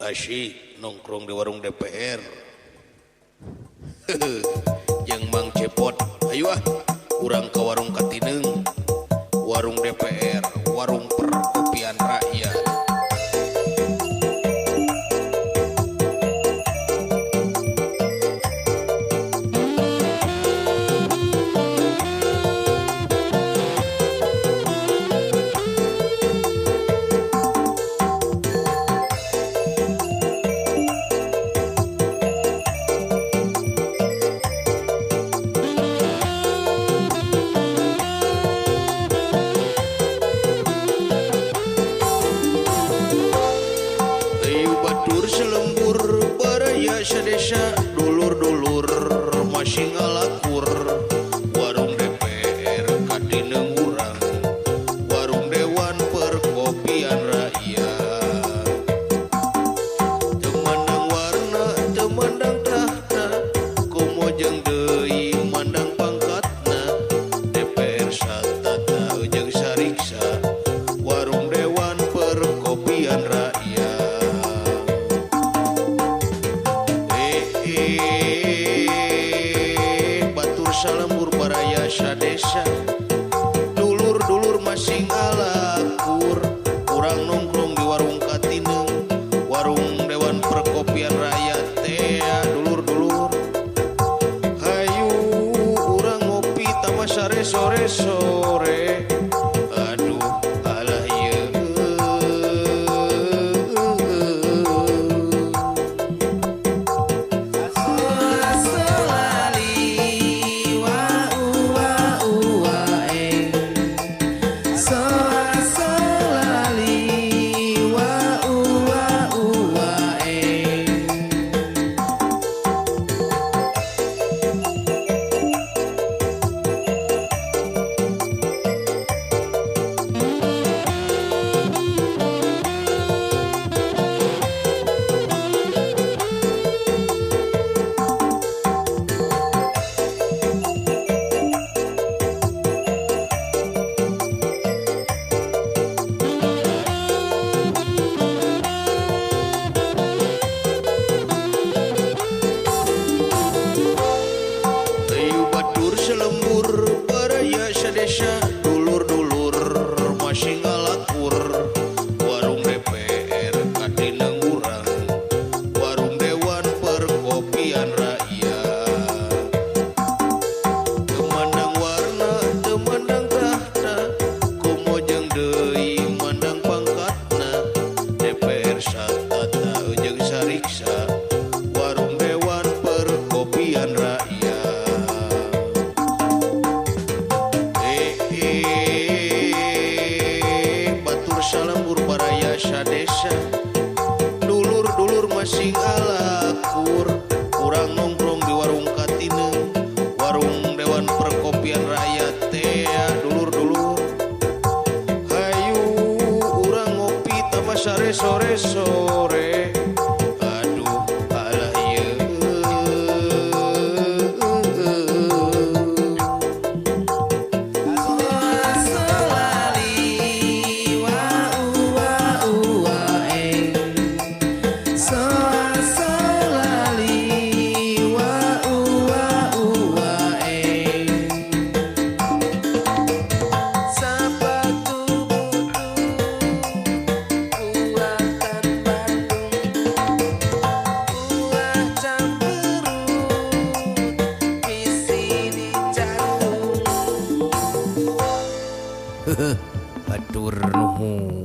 Asyik nongkrong di warung DPR. Jeung Mang Cepot, ayo ah urang ke warung Katineung, warung DPR, warung perkopian rakyat. Desa dulur-dulur masih ngalakur warung DPR Katineung urang, warung Dewan Perkopian Rakyat. Teu mandang warna, teu mandang tahta, komo jeung deui mandang pangkatna. DPR satata jeung sariksa, warung Dewan Perkopian Rakyat. Salembur baraya sadesa, dulur-dulur masing alakur, urang nongkrong di warung Katineung, warung Dewan Perkopian Rakyat teh dulur-dulur. Hayu urang ngopi tambah sare sore-sore. Aduh alah ieu. Desa dulur-dulur masih ngalakur, warung DPR Katineung urang, warung Dewan Perkopian Rakyat. Teu mandang warna, teu mandang tahta, komo jeung deui mandang pangkatna. DPR satata jeung sariksa, warung Dewan Perkopian Rakyat. Salembur baraya sadesa, dulur-dulur masing alakur, urang nongkrong di warung Katineung, warung Dewan Perkopian Rakyat teh dulur-dulur. Hayu urang ngopi tambah sare sore-sore. Aduh alah ieu. Atur nuhun.